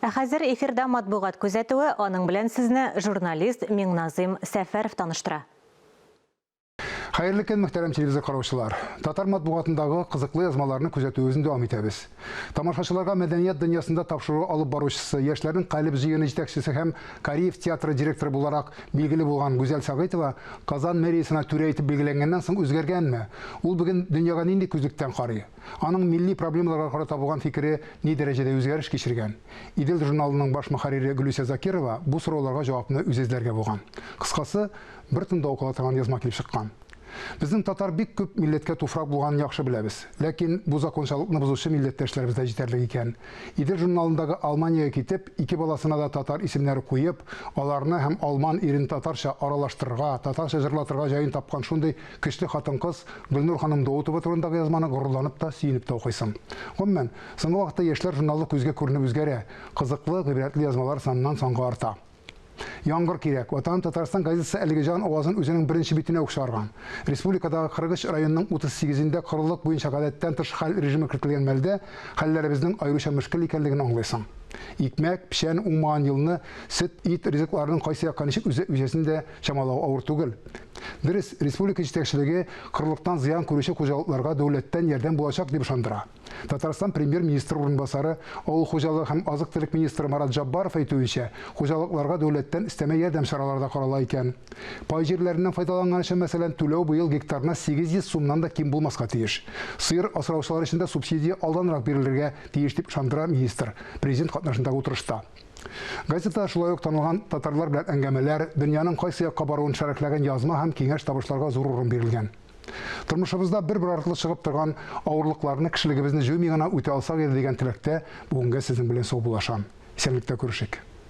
Ә хәзер эфирда матбугат күзәтүе, аның белән сезне журналист Миңназыйм Сәфәров таныштыра. Хәерле көн, мөхтәрәм телевизор караучылар. Татар матбугатындагы кызыклы язмаларны күзәтүебезне дәвам итәбез. Тамашачыларга мәдәният дөньясында тапшыру алып баручысы, яшьләрнең Калеб җыены җитәкчесе һәм Кариев театры директоры буларак билгеле булган Гүзәл Сәгыйтова Казан мэриясенә түрә итеп билгеләнгәннән соң үзгәргәнме? Ул бүген дөньяга нинди күзлектән карый? Аның милли проблемаларга карата булган фикере ни дәрәҗәдә үзгәреш кичергән? Идел журналының баш мөхәррире Гөлүсә Закирова бу сорауларга җавапны үзе эзләргә булган. Кыскасы, бер тында укыла торган язма килеп чыккан. Безнең татар бик күп милләткә туфрак булганын яхшы беләбез. Ләкин бу закончалыкны бозучы милләттәшләребез дә җитәрлек икән. Идел журналындагы Алманиягә китеп, ике баласына да татар исемнәре куеп, аларны һәм алман ирен татарча аралаштырырга, татарча җырлатырга җаен тапкан шундый көчле хатын-кыз Гөлнур ханым Даутова турындагы язманы горурланып та, сөенеп тә укыйсың. Гомумән, соңгы вакытта яшьләр журналы күзгә күренеп үзгәрә, кызыклы, гыйбрәтле язмалар саннан-санга арта. Яңгыр кирәк. Ватаным Татарстан газетасы әлеге җан авазын үзенең беренче битенә үк чыгарган. Республикадагы 43 районның 38-ендә корылык буенча гадәттән тыш хәл режимы кертелгән мәлдә хәлләребезнең аеруча мөшкел икәнлеген аңлыйсың. Икмәк, печән уңмаган елны сөт, ит ризыкларының кайсы якка ничек үсәсен дә чамалау авыр түгел. Дөрес, республика җитәкчелеге корылыктан зыян күрүче хуҗалыкларга дәүләттән ярдәм булачак дип ышандыра. Татарстан премьер-министры урынбасары, авыл хуҗалыгы һәм азык-төлек министры Марат Җаббаров әйтүенчә, хуҗалыкларга дәүләттән өстәмә ярдәм чаралары да карала икән. Пай җирләреннән файдаланган өчен, мәсәлән, түләү быел гектарына 800 сумнан да ким булмаска тиеш. Сыер асраучылар өчен дә субсидия алданрак бирелергә тиеш, дип ышандыра министр Президент катнашындагы утырышта. Газетада шулай ук танылган татарлар белән әңгәмәләр, дөньяның кайсы якка баруын шәрехләгән язма һәм киңәш-табышларга зур урын бирелгән. Тормышыбызда бер-бер артлы чыгып торган авырлыкларны кешелегебезне җуймый гына үтә алсак иде дигән теләктә бүгенгә сезнең белән саубуллашам. Исәнлектә күрешик.